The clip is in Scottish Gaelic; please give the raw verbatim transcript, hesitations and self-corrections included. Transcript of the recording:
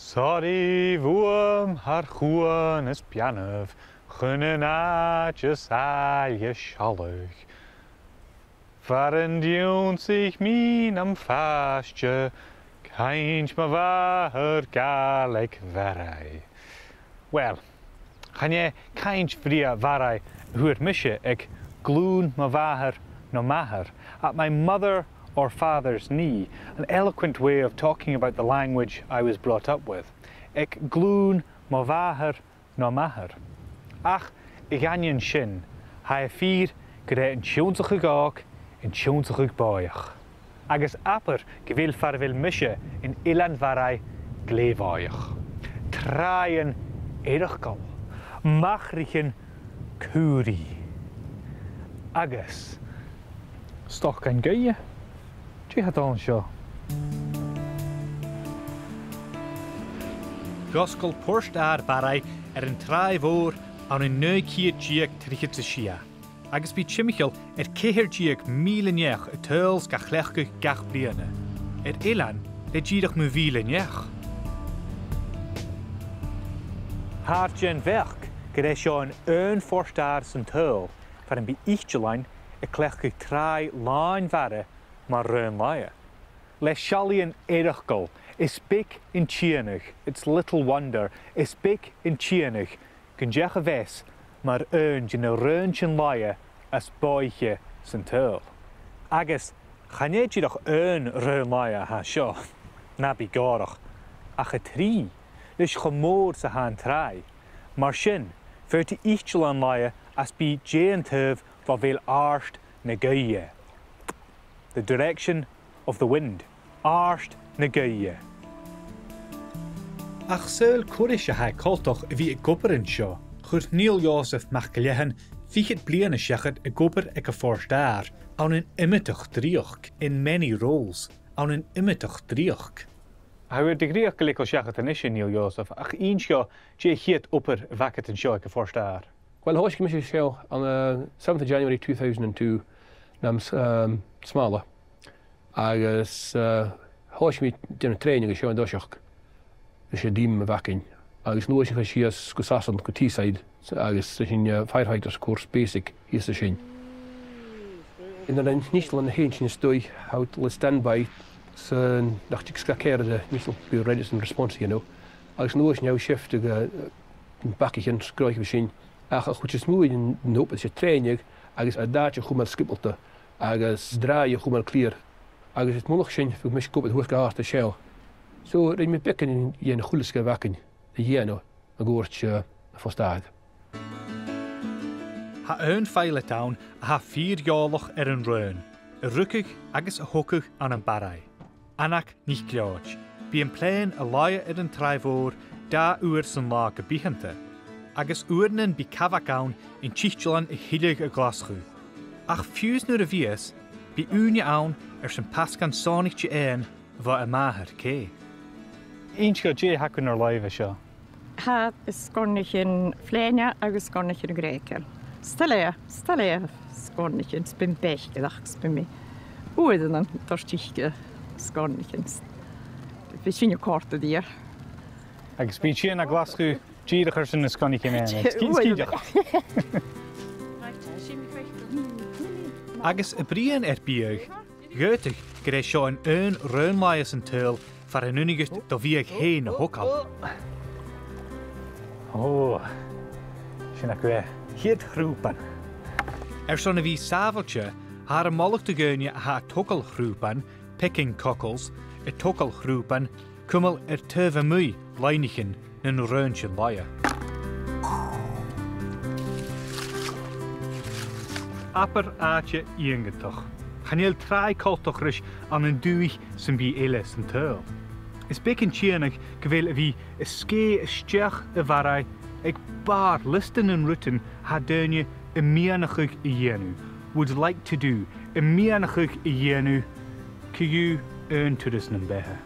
Soraidh bhuam thar chuan is beannaibh, chun an àite is àille sealladh. Far an d' ionnsaich mi nam phàiste, cainnt mo mhàthar Gàidhlig Bharraigh. Well, chan e cainnt bhrèagha Bharraigh a fhuair mise aig glùin mo mhàthar no m' athar, at my mother or father's knee, an eloquent way of talking about the language I was brought up with. Aig glùin mo mhàthar no m' athar. Ach a dh'aindeoin sin, tha e fìor gur e an t-ionnsachadh òg an t-ionnsachadh bòidheach. Agus abair gu bheil far a bheil mise an t-Eilean Bharraigh glè bhòidheach. Tràighean eireachdail, machraichean cùbhraidh, agus stocainnean gaoithe. Dè tha dol an seo? Dh'fhosgail Port-adhair Bharraigh air an Tràigh Mhòr ann an naoi ceud deug trithead 's a sia, agus bidh timcheall air ceithir deug mìle neach a' tadhal 's ga chleachdadh gach bliadhna. Air eilean le dìreach mu mhìle neach. Tha iad den bheachd gur e seo an aon phort-adhair san t-saoghal far am bi itealain a' cleachdadh tràigh làn-mhara mar raon-laighe. Le seallaidhean eireachdail, is beag an t-iongnadh, it's little wonder, is beag an t-iongnadh gun deach a mheas mar aon de na raointean-laighe as bòidhche san t-saoghal. Agus chan e dìreach aon raon-laighe a tha seo, na bi gòrach, ach a trì, leis cho mòr 's a tha an tràigh. Mar sin, faodaidh itealan-laighe às bith dè an taobh bho bheil àird na gaoithe. The direction of the wind. Àird na gaoithe. Ach saoil cò ris a tha e coltach a bhith ag obair an seo? Chuir Neil Joseph MacGill-Eain fichead bliadhna seachad ag obair aig a' phort-adhair, ann an iomadach dreuchd, in many roles, ann an iomadach dreuchd. Tha thu air do dhreuchd a leigeil seachad a-nis, a Neil Joseph, ach innis dhomh, dè a' chiad obair a bh' agad an seo aig a' phort-adhair? Well, thòisich mise an seo an, uh, seventh of January two thousand and two, nam s-, um, smàla. Agus, uh, thòisich mi a' dèanamh trèanaidh an seo an toiseach. Leis an t-ìm a bh' againn. Agus an uair sin chaidh sinn sìos gu Sasainn, gu Teesside, agus 's e sin, uh, firefighters course basic shìos an sin. Nuair a dh'fhan an itealan fhèin sin a-staigh, tha iad le standby, 's nach tig sgath ceàrr air an iteal, bidh iad ready san response, you know. Agus an uair sin tha iad a' shiftigeadh, uh, na bacaichean, sgràiceadh sin. Ach a' chuid as motha den obair, 's e trèanaidh agus an t-àite a chumail sgiobalta agus an tràigh a chumail clìor. Agus is muileach sin, bha mise ag obair a' fuireach às an t-seo. So, rinn mi beagan dhen a h-uile sgath a bh' againn a dhèanamh a' cuairt, uh, a' phort-adhair. Tha aon philot ann a tha fìor eòlach air an raon, a rugadh agus a thogadh ann am Barraigh. Anna NicLeòid. Bidh am plèan a' laighe air an Tràigh Mhòr dà uair san latha gu bitheanta, agus uaireannan bidh cabhag ann an t-itealan a thilleadh a Ghlaschu. Ach fiù 's nuair a bhios, bidh ùine ann airson pasgan sònraichte fhaighinn bho a màthair, Kay. Innis dhomh dè th' againn air làimh an seo. Tha sgonaichean phlèana agus sgonaichean greugail. 'S toil leatha, 's toil leatha sgonaichean, 's bidh mi a' faicinn iad, 's bidh mi uaireannan a' toirt thuca sgonaichean. Bidh sin a' còrdadh rium. Agus bidh sinn a' Ghlaschu dìreach airson na sgonaichean fhèin. Uaireannan. Agus a' bruidhinn air biadh, dh'fhaodadh gur e seo an aon raon-laighe san t-saoghal far an urrainn dhut do bhiadh fhèin a thogail. Ò, sin agaibh e. A' chiad chrùban. Airson a bhith sàbhailte, thathar a' moladh do dhaoine a tha a' togail chrùban, picking cockles, a' togail chrùban, cumail air taobh a-muigh loidhnichean nan raointean-laighe. Abair àite iongantach. Chan eil tràigh coltach ris ann an dùthaich sam bith eile san t-saoghal. Is beag an t-iongnadh gu bheil a bhith a' sgèith a-steach a Bharraigh aig bàrr liosta nan rudan a tha daoine a' miannachadh a dhèanamh, would like to do, a' miannachadh a dhèanamh, co-dhiù aon turas nam beatha.